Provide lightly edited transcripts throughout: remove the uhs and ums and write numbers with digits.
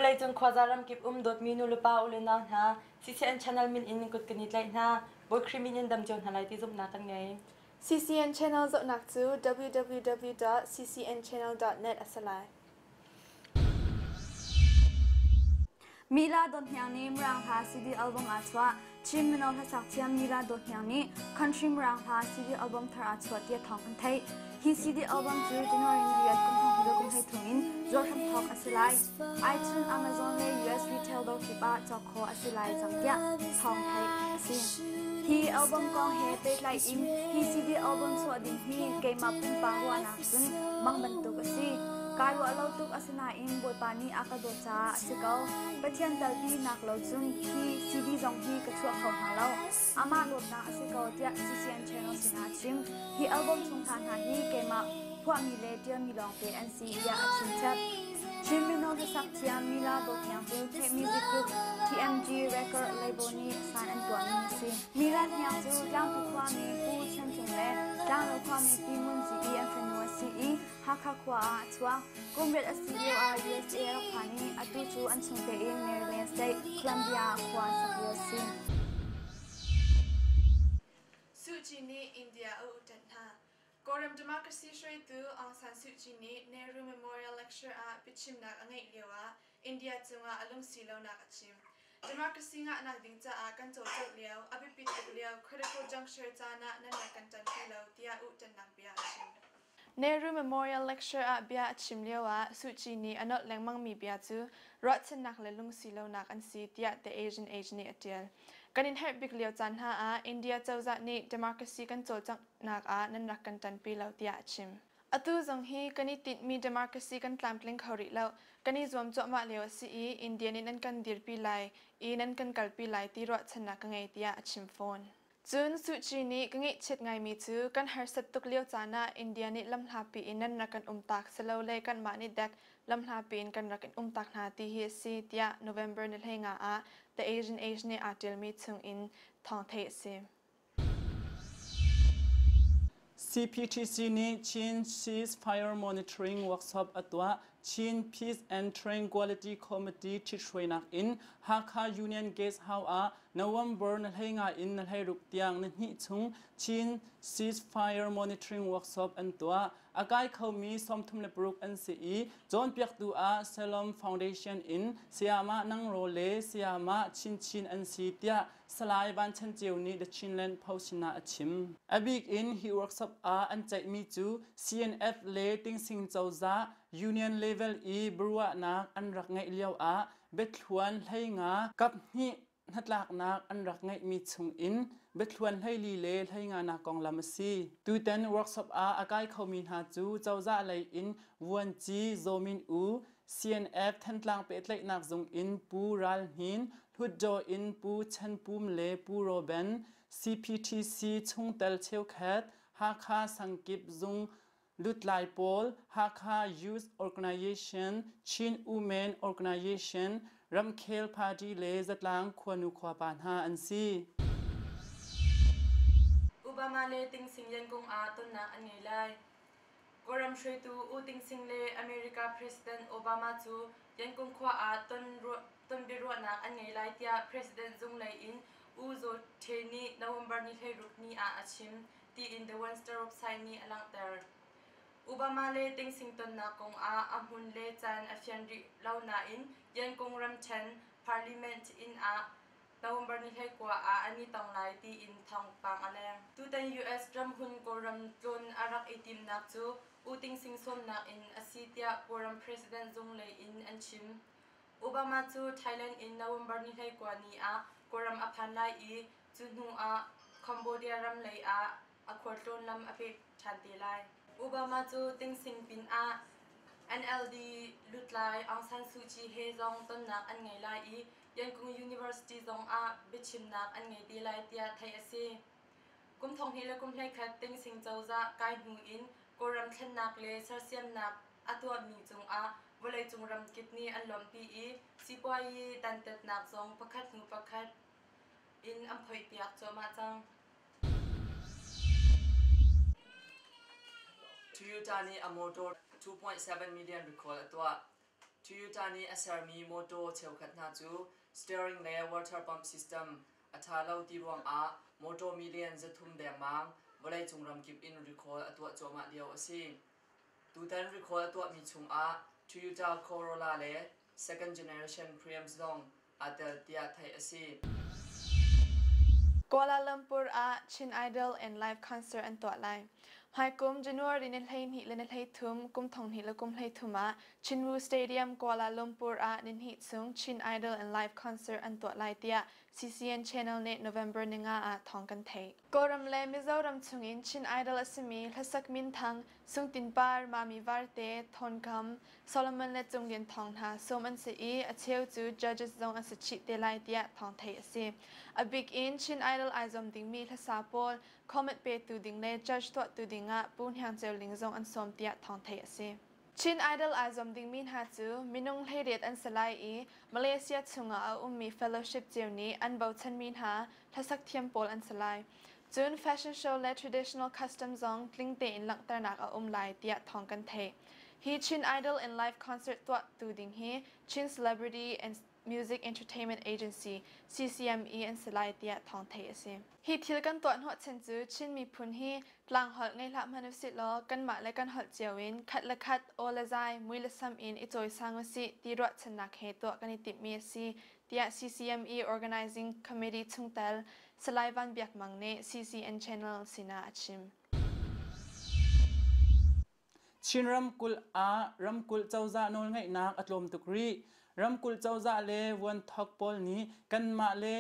Vawleicung khuaza ramkip um dawtmi nulepa u le nau hna, CCN channel min in kut kan i tlaih hna. Bawi Khrih min in dam cio hna lai ti zumhnak kan ngei. CCN channel zohnak cu www.ccnchannel.net a si lai. Mila Dawt Hniang nih Mirang hla CD album aa chuah. Chin mino hlasak thiam Mila Dawt Hniang nih country Mirang hla CD album thar aa chuah tiah thawng kan theih. Hi CD album cu January ni riat kum thong hnih kum hlei thum in zuar hramthawk a si lai. iTunes, Amazon le US retail dawr kip ah cawk khawh a si lai cang tiah thawng theih a si. Hi album kong he pehtlai in hi CD album chuah ding hi keimah pumpak ruahnak cun mang bantuk a si. Kai ruah lo tuk asinain Bawipa nih a ka dawt caah a si ko. Pathian talpi nak lo cun hi CD zong hi ka chuah kho hna lo. Amah dawtnak a si ko tiah CCN channel sinah a chim. Hi album chung hla hna hi keimah phuahmi le ṭialmi lawngte an si tiah a chim chap. Chin mino hlasak thiam Mila Dawt Hniang cu Theih Music Group TMG Record Label nih san an tuahmi a si. Mila Hniang cu Tlangpi khuami Pu Chan Cung le Tlanglo khuami Pi Ngun Zi i an fanu a si i Hakha khua ah a chuak. Kum riat a si lio ah USA a rak phan i atu cu an chung tein Maryland State, Columbia ah khua an sak lio a si. Suh Kyi nih India a uhṭanh hna. Kawlram democracy hruaitu Aung San Suu Kyi nih Nehru Memorial Lecture ah biachimnak a ngeih lioah India cungah a lungsi lonak a chim. Democracy ngahnak ding caah kan cawlcangh lio, a biapit tuk lio critical juncture caan ah nan rak kan ṭanpi lo tiah uhṭannak bia a chim. Nehru Memorial Lecture ah bia a chim lioah Suu Kyi nih a nolh lengmangmi bia cu ruahchannak le lungsi lonak an si tiah The Asian Age nih a ṭial. Kan in herh bik lio caan hna ah India cozah nih democracy kan cawlcanghnak ah nan rak kan ṭanpi lo tiah a chim. Atu zong hi kan i tinhmi democracy kan tlamtling kho rih lo. Kan i zuam cuahmah lio a si i India nih nan kan dirpi lai i nan kan kalpi lai ti ruahchannak ka ngei tiah a chim fawn. Cun Suh Kyi nih ka ngaihchiat ngaimi cu kan harsat tuk lio caan ah India nih lamhlapi in nan rak kan umtak silole kanmah nih dek lamhlapi in kan rak in umtak hna ti hi a si tiah November ni 15 ah The Asian Age nih aa ṭialmi chung in thawng theih a si. CPTC nih Chin Ceasefire Monitoring Workshop a tuah. Chin Peace and Tranquility Committee ṭhithruainak in Hakha Union Guest House ah November na 15 in na 16 tiang na hnih chung Chin Ceasefire Monitoring Workshop an tuah. A kai khomi 36 an si i cawnpiaktu ah Salom Foundation in Sayamah Nang Ro le Sayamah Chin Chin an si tiah Salai Van Chan Ceu nih The Chinland Post sinah a chim. A bik in hi workshop ah an ceihmi cu CNF le Tingsing cozah union level i biaruahnak an rak ngeih lio ah biathluan 15 kap hnih hnatlaknak an rak ngeihmi chung in biathluan 14 le 15 nak konglam a si. Tutan workshop ah a kai khomi hna cu cozah lei in Vuanci Zaw Min U, CNF Thantlang pehtlaihnak zung in Pu Ral Hnin, Hlutdaw in Pu Chan Pum le Pu Roben, CPTC chungtel cheukhat, Hakha Sangkip zung lutlai pawl, Hakha Youth Organization, Chin Women Organization, Ramkhel Party le zatlang khuanu khuapa hna an si. Obama le Ting Sing Yangon ah tonnak an ngei lai. Kawlram hruaitu U Ting Sing le America President Obama cu Yangon khua ah ton biaruahnak an ngei lai tiah President zung lei in U Zaw Htwe nih November ni 16 ni ah a chim tiin The One Star website nih a langhter. Obama le Ting Sing tonnak kong ah a hmun le caan a fian rih lo nain Yangon ramṭhen Parliament inn ah November ni 29 ah an i tong lai tiin thawngpang a leng. Tutan US ramhun Kawlram tlawn a rak i timnak cu U Ting Sing sawmnak in a si tiah Kawlram President zung lei in an chim. Obama cu Thailand in November ni 29 ni ah Kawlram a phan lai i cu hnu ah Cambodia ram lei ah a khualtlawn lam a peh ṭhan te lai. Obama cu Ting Sing pin ah NLD lutlai Aung San Suu Kyi he zong tonnak an ngei lai i Yangon University zong ah biachimnak an ngei te lai tiah theih a si. Kum 2021 Ting Sing cozah kai hnu in Kawlram thlennak le sersiamnak a tuahmi cungah vawleicung ramkip nih an lawmhpi i sipuayi dantatnak zong pakhat hnu pakhat in an phoihpiak cuahmah cang. Toyota nih a motor 2.7 million recall a tuah. Toyota nih a sermi mawtaw cheukhat hna cu steering le water pump system a ṭha lo ti ruangah mawtaw million 300 dengmang vawleicung ramkip in recall a tuah cuahmah lio a si. Tutan recall a tuahmi chungah Toyota Corolla le second generation Prius zong aa tel tiah theih a si. Kuala Lumpur ah Chin Idol and Live Concert an tuah lai. Hmaikum January ni 12 le ni 13 kum 2013 ah Chinwu Stadium Kuala Lumpur ah nihnih chung Chin Idol and Live Concert an tuah lai tiah CCN Channel nih November ninga ah thawng kan theih. Kawlram le Mizoram chungin Chin Idol a simi hlasak minthang Sung Tin Par, Mami Varte, Thawn Kam, Solomon le Cung Lian Thawng hna sawm an si i a cheu cu judges zong an si chih te lai tiah thawng theih a si. A bik in Chin Idol ai zuam dingmi hlasa pawl comment petu ding le judge tuahtu dingah Pu Hniang Ceu Ling zong an sawm tiah thawng theih a si. Chin Idol aa zuam dingmi hna cu minung 18 an si lai i Malaysia chungah a ummi fellowship cio nih an bochanmi hna hlasak thiam pawl an si lai. Cun fashion show le traditional custom zong tling tein langhternak a um lai tiah thawng kan theih. Hi Chin Idol and Live concert tuahtu ding hi Chin Celebrity and Music Entertainment Agency CCME an si lai tiah thawng theih a si. Hi thil kan tuah hnawhchan cu Chin miphun hi tlang holh ngei hlah hmanh usih law kanmah le kan holh cio in khat le khat aw le zai mui le sam in i cawisang usih ti ruahchannak he tuah kan i timhmi a si tiah CCME Organizing Committee chungtel Salai Van Biak Mang nih CCN Channel sinah a chim. Chin ramkulh ah ramkulh cozah nawlngeihnak a tlawm tuk rih. Ramkulh cozah le vuanthok pawl nih kanmah le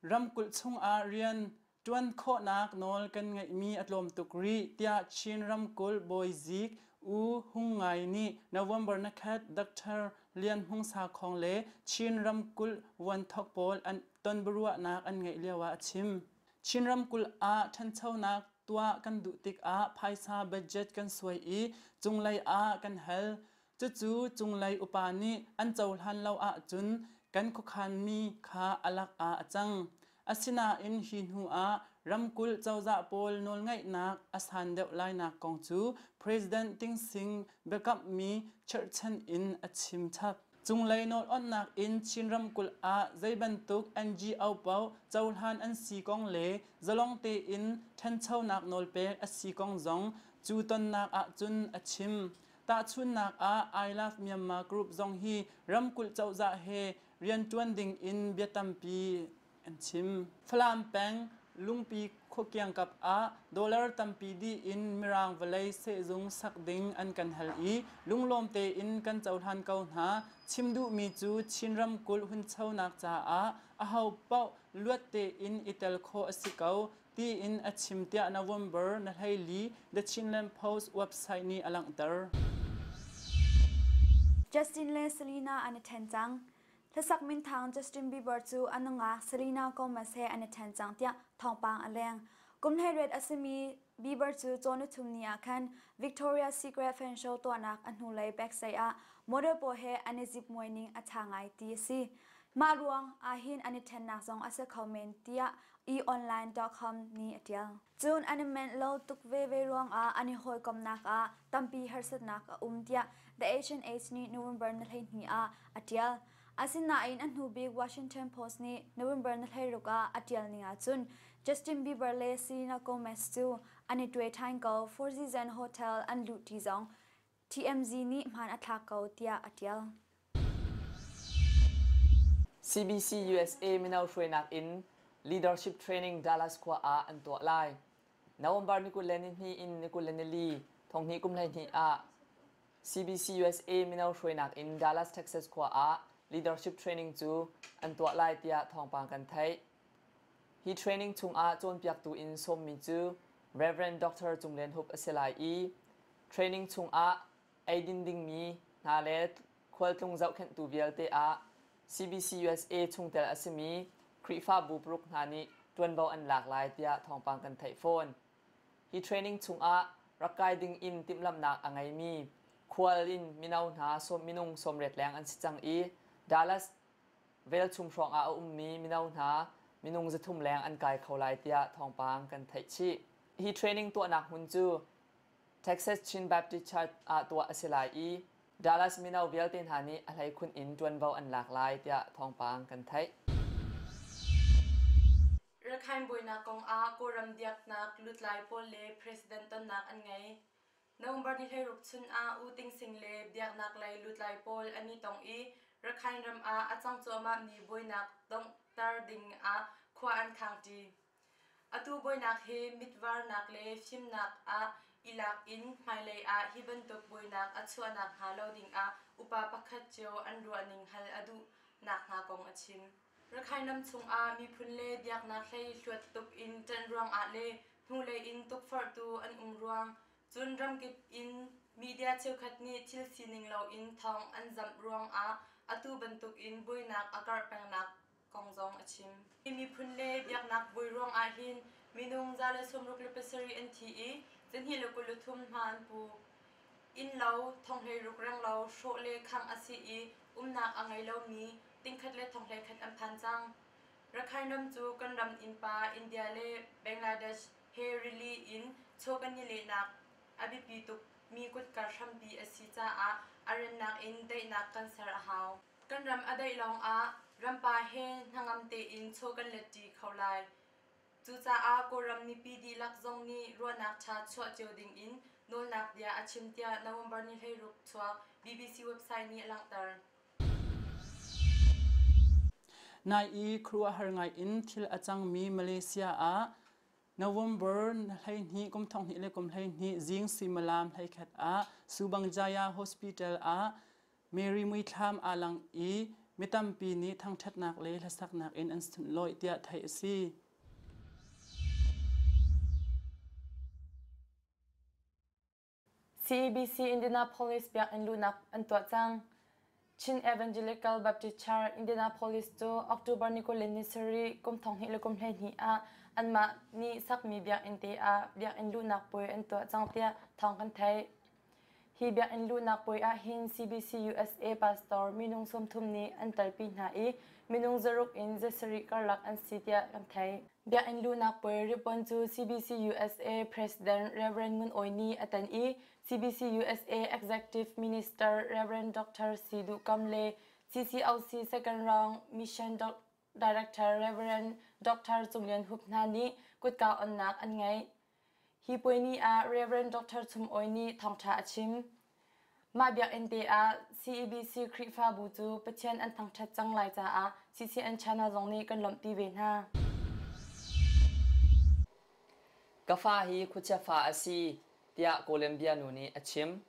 ramkulh chungah rian ṭuan khawhnak nawl kan ngeihmi a tlawm tuk rih tiah Chin ramkulh bawizik U Hung Ngai nih November na khat Dr. Lian Hmung Sakhong le Chin ramkulh vuanthok pawl an tonbiaruahnak an ngeih lio ah a chim. Chin ramkulh ah ṭhanchonak tuah kan duh tikah phaisa budget kan suai i cunglei ah kan hal. Cucu cunglei upa nih an cohlan lo ahcun kan khuakhanmi kha a lak ah a cang. Asinain hi hnu ah ramkulh cozah pawl nawlngeihnak a san deuh lainak kong cu President Ting Sing biakamhmi cherhchan in a chim chap. Cunglei nawl-onhnak in Chin ramkulh ah zei bantuk NGO paoh cohlan an si kong le zalong tein ṭhanchonak nawlpek a si kong zong cu tonnak ahcun a chim. Tahchunhnak ah I Love Myanmar Group zong hi ramkulh cozah he rianṭuan ding in bia tampi an chim. Falam peng Lungpi khuakiangkap ah dollar tampi dih in Mirang vawlei sehzung sak ding an kan hal i lunglawm tein kan cohlan ko hna. Chim duhmi cu Chin ramkulh hunchonak caah aho paoh luat tein i tel khawh a si ko tiin a chim tiah November na 14 The Chinland Post website nih a langhter. Justin le Selena an i ṭhen cang. Hlasak minthang Justin Bieber cu a nungak Selena Gomez he an i ṭhen cang tiah thawngpang a leng. Kum 18 a simi Bieber cu cawn thum ni ah khan Victoria's Secret fan show tuahnak a hnulei backstage ah model pawl he an i zip muai ning a ṭha ngai ti a si. Mah ruang ahhin an i ṭhennak zong a si kho men tiah eonline.com nih a ṭial. Cun an i menh lo tuk veve ruangah an i hawikomhnak ah tampi harsatnak a um tiah The Asian Age nih November ni 12 ah a ṭial. Asinain a hnubik Washington Post nih November ni 16 ah a ṭial ning ahcun Justin Bieber le Selena Gomez cu an i tuai ṭhan ko Four Seasons Hotel an luhṭi zong TMZ nih hmaan a thlak ko tiah a ṭial. CBC USA mino hruainak in Leadership Training Dallas khua ah an tuah lai. November ni 22 in ni 24 thonghnih kum 12 ah CBC USA mino hruainak in Dallas, Texas khua ah Leadership Training cu an tuah lai tiah thawngpang kan theih. Hi training chungah cawnpiaktu in sawmmi cu Rev. Dr. Cung Lian Hup a si lai i training chungah eidin dingmi hna le khualtlung zohkhenhtu vialte ah CBCUSA chungtel a simi Khrihfabu paruk hna nih ṭuanvo an lak lai tiah thawngpang kan theih fawn. Hi training chungah rak kai ding in timhlamhnak a ngeimi khual in mino hna minung 80 leng an si cang i Dallas velchum hrawng ah a ummi mino hna minung 300 leng an kai kho lai tiah thawngpang kan theih chih. Hi training tuahnak hmun cu Texas Chin Baptist Church ah tuah a si lai i Dallas mino vialte hna nih a hleikhun in ṭuanvo an lak lai tiah thawngpang kan theih. Rakhine buainak kongah Kawlram biaknak lutlai pawl le President tonnak an ngei. November ni 16 chun ah U Ting Sing le biaknak lei lutlai pawl an i tong i Rakhine ram ah a cang cuahmahmi buainak donghter ding ah khua an khangṭi. Atu buainak hi mitvarnak le fimnak ah i lak in hmailei ah hi bantuk buainak a chuahnak hnga lo dingah upa pakhat cio an ruahning hal a duhnak hna kong a chim. Rakhine ram chungah miphun le biaknak hlei hluat tuk in ṭanh ruangah le hnulei in tukforhtu an um ruang, cun ramkip in media cheukhat nih thil sining loin thawng an zamh ruangah atu bantukin buainak a karh pengnak kong zong a chim. Hi miphun le biaknak vui ruang ahhin minung 167 an thi i 223 hma an pu. Innlo, thonghleiruk renglo hrawh le khangh a si i umnak a ngei lomi tingkhat le thonghleikhat an phan cang. Rakhine ram cu kan ram innpa India le Bangladesh he rili in chaw kan i lehnak a biapi tukmi kutka hrampi a si caah a rannak in daihnak kan ser a hau. Kan ram a daih lawngah rampa he hnangam tein chaw kan letṭi kho lai. Cucaah Kawlram mipi dihlak zong nih ruahnak ṭha chuah cio dingin nawlnak bia a chim tiah November ni 16 chuak BBC website nih a langhter. Nai i khuaruahhar ngai in thil a cangmi Malaysia ah November 12 kum 2012 zing suimilam 11 ah Subang Jaya Hospital ah Mary muithlam aa lang i mi tampi nih thangṭhatnak le hlasaknak in an sunlawih tiah theih a si. CEBC Indianapolis biakinn luhnak an tuah cang. Chin Evangelical Baptist Church Indianapolis cu October ni 27 kum 2012 ah anmah nih sakmi biakinn te ah biakinn luhnak puai an tuah cang tiah thawng kan theih. Hi biakinn luhnak puai ahhin CBC USA pastor minung 30 nih an telpi hna i minung zaruk in zasarih karlak an si tiah kan theih. Biakinn luhnak puai ribbon cu CBC USA President Rev. Ngun Awi nih a tan i CBC USA Executive Minister Rev. Dr. Si Duh Kam le CCOC Second Round Mission Director Rev. Dr. Cung Lian Hup hna nih kutka onnak an ngeih. Hi puai ni ah Rev. Dr. Chum Awi nih thawngṭha a chim. Mah biakinn te ah CEBC Khrihfabu cu Pathian an thangṭhat cang lai caah CCN China zong nih kan lawmhpi ve hna. Ka fa hi khuachia fa a si, tiah Colombia nu nih a chim.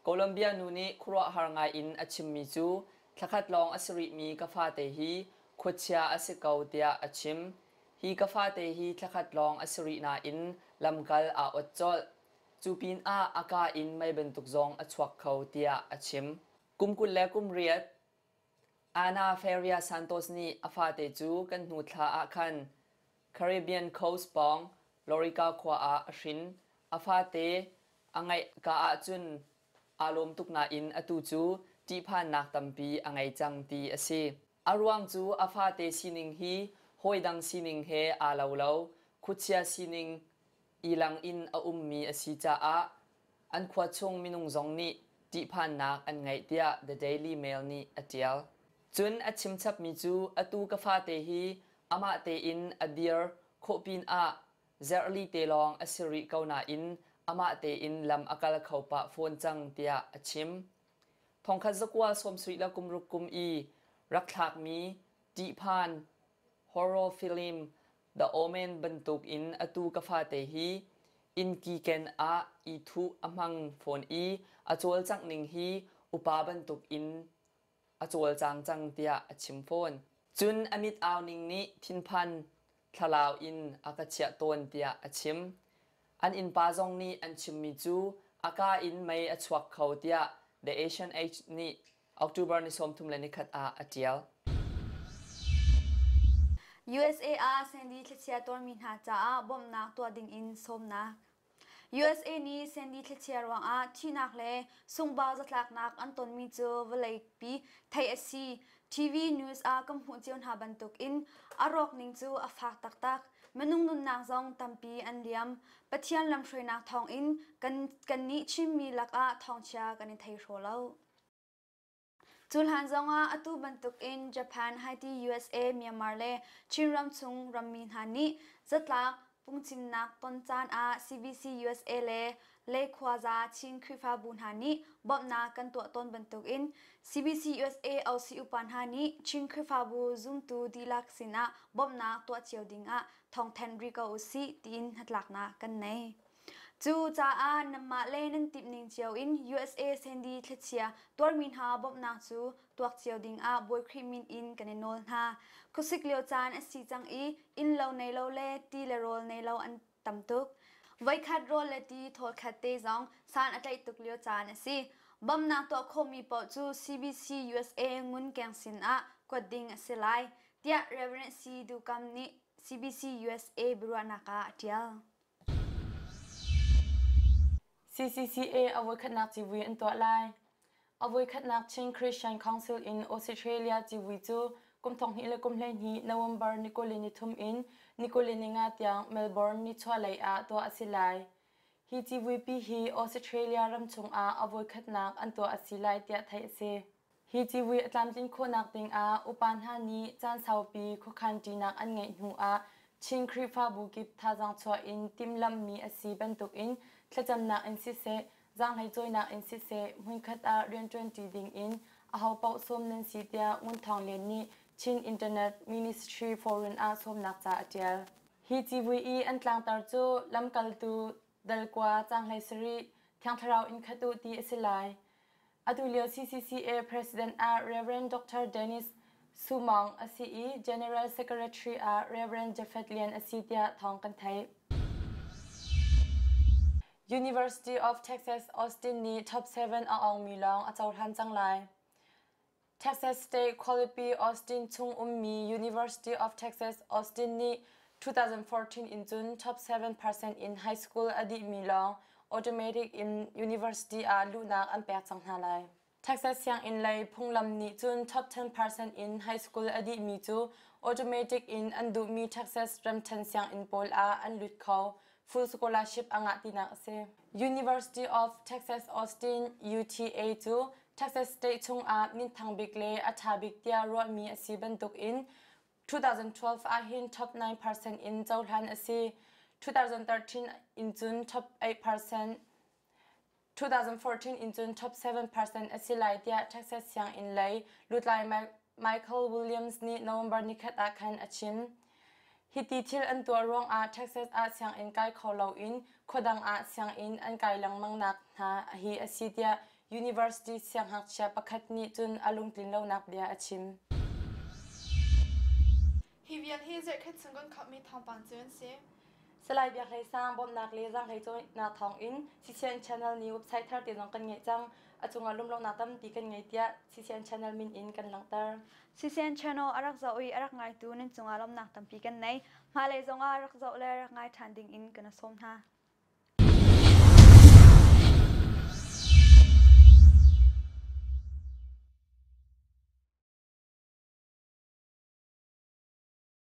Colombia nu nih khuaruahhar ngai in a chimmi cu thlakhat lawng a si rihmi ka fate hi khuachia a si ko tiah a chim. Hi ka fate hi thlakhat lawng a si rih nain lamkal aa ot colh. Cu pinah a kaa in mei bantuk zong a chuak kho tiah a chim. Kum 28 Ana Feria Santos nih a fate cu kan hnu thla ah khan Caribbean Coast pawng Lorica khua ah a hrin. A fate a ngeih ka ahcun aa lawm tuk nain atu cu ṭihphannak tampi a ngei cang ti a si. A ruang cu a fate sining hi hawidang sining he aa lo lo, khuachia sining i lang in a ummi a si caah an khua chung minung zong nih ṭihphannak an ngeih tiah The Daily Mail nih a ṭial. Cun a chimchapmi cu atu ka fate hi amah tein a dir khawh pinah zerhli te lawng a si rih ko nain amah tein lam a kal kho pah fawn cang tiah a chim. Thongkhat zakua sawmsarih le kumruk kum i rak thlakmi ṭihphan horror film The Omen bantuk in atu ka fate hi inn kiken ah i thuh a hmang fawn i a cawlcangh ning hi upa bantuk in a cawlcang cang tiah a chim fawn. Cun a mit au ning nih thinphan thlalau in a ka chiah tawn tiah a chim. An innpa zong nih an chimmi cu a kaa in mei a chuak kho tiah The Asian Age nih October ni 31 ah a ṭial. USA ah Sandy thlichia tuarmi hna caah bawmhnak tuah dingin sawmnak. USA nih Sandy thlichia ruangah thihnak le sunghbau zatlaknak an tonmi cu vawleipi theih a si. TV news ah kan hmuh cio hna bantukin a rawk ning cu a fak taktak. Minung nunnak zong tampi an liam. Pathian lamhruainak thawngin kan kannih Chinmi lakah thawngchia kan i thei hraw lo. Cu hlan zongah atu bantukin Japan, Haiti, USA, Myanmar le Chinram chung rammi hna nih zatlak pungchimnak ton caan ah CBC USA le Leikhuaza Chin Khrihfabu hna nih bawmhnak kan tuah tawn bantukin CBC USA OC upa hna nih Chin Khrihfabu zumtu dihlak sinah bawmhnak tuah cio dingah thawngthen rih ko usih tiin hnatlaknak kan nei. Cu caah nanmah le nan timhning cio in USA Sandy thlichia tuarmi hna bawmhnak cu tuak cio dingah Bawi Khrih min in kan i nawl hna. Khuasik lio caan a si cang i inn lo nei lo le ti le rawl nei lo an tam tuk. Voikhat rawl le ti thawl khat te zong san a tlaih tuk lio caan a si. Bawmhnak tuah khawhmi paoh cu CBC USA ngunkeng sin ah kuat ding a si lai, tiah Rev. C. Dukam nih CBC USA biaruahnak ah a ṭial. CCCA a voikhatnak civui an tuah lai. A voikhatnak Chin Christian Council in Australia civui cu kum 2012 November ni 23 in ni 25 tiang Melbourne nichuahlei ah tuah a si lai. Hi civuipi hi Australia ram chungah a voikhatnak an tuah a si lai tiah theih a si. Hi civui a tlamtlin khawhnak dingah upa hna nih caan saupi khuakhan ṭinak an ngeih hnu ah Chin Khrihfabu kip thazaang chuah in timhlamhmi a si bantukin thlacamnak in siseh, zaanghlei cawinak in siseh hmunkhat ah rianṭuanṭi dingin ahopaoh sawm nan si tiah Ngun Thawng Lian nih Chin Internet Ministry Forum ah sawmnak ca a ṭial. Hi civui i an tlangtar cu lamkaltu dalkua caanghlei sarih Thiang Thlarau in khat u ti a si lai. Atu lio CCCA President ah Rev. Dr. Dennis Sumang a si i General Secretary ah Rev. Jafet Lian a si tiah thawng kan theih. University of Texas Austin nih Top 7 a awngmi lawng a cohlan cang lai. Texas State khualipi Austin chung ummi University of Texas Austin nih 2014 in cun top 7% in high school a dihmi lawng automatic in university ah luhnak an pek cang hna lai. Texas sianginn lei phunglam nih cun top 10% in high school a dihmi cu automatic in an duhmi Texas ramṭhen sianginn pawl ah an lut kho, full scholarship a ngah tinak a si. University of Texas Austin UTA cu Texas state chungah minthang bik le a ṭha bik tiah ruahmi a si bantukin 2012 ahhin top 9% in cohlan a si. 2013 in cun top 8%, 2014 in cun top 7% a si lai tiah Texas sianginn lei lutlai Michael Williams nih November nikhat ah khan a chim. Hiti thil an tuah ruangah Texas ah sianginn kai kho loin khuadang ah sianginn an kai lengmang nak hna hi a si tiah university siangngakchia pakhat nih cun a lungtlin lonak bia a chim. Hi vial hi zarhkhat chung kan khawmhmi thawngpang cu an si. Salai Biak Hlei Sang bawmhnak le zaanghlei cawinak thawngin CCN Channel nih website thar te zong kan ngeih cang. A cungah lumlawmhnak tampi kan ngei tiah CCN Channel min in kan langhter. CCN Channel a rak zoh i a rak ngaitu nan cungah lawmhnak tampi kan nei. Hmailei zongah rak zoh le rak ngai ṭhan ding in kan sawm hna.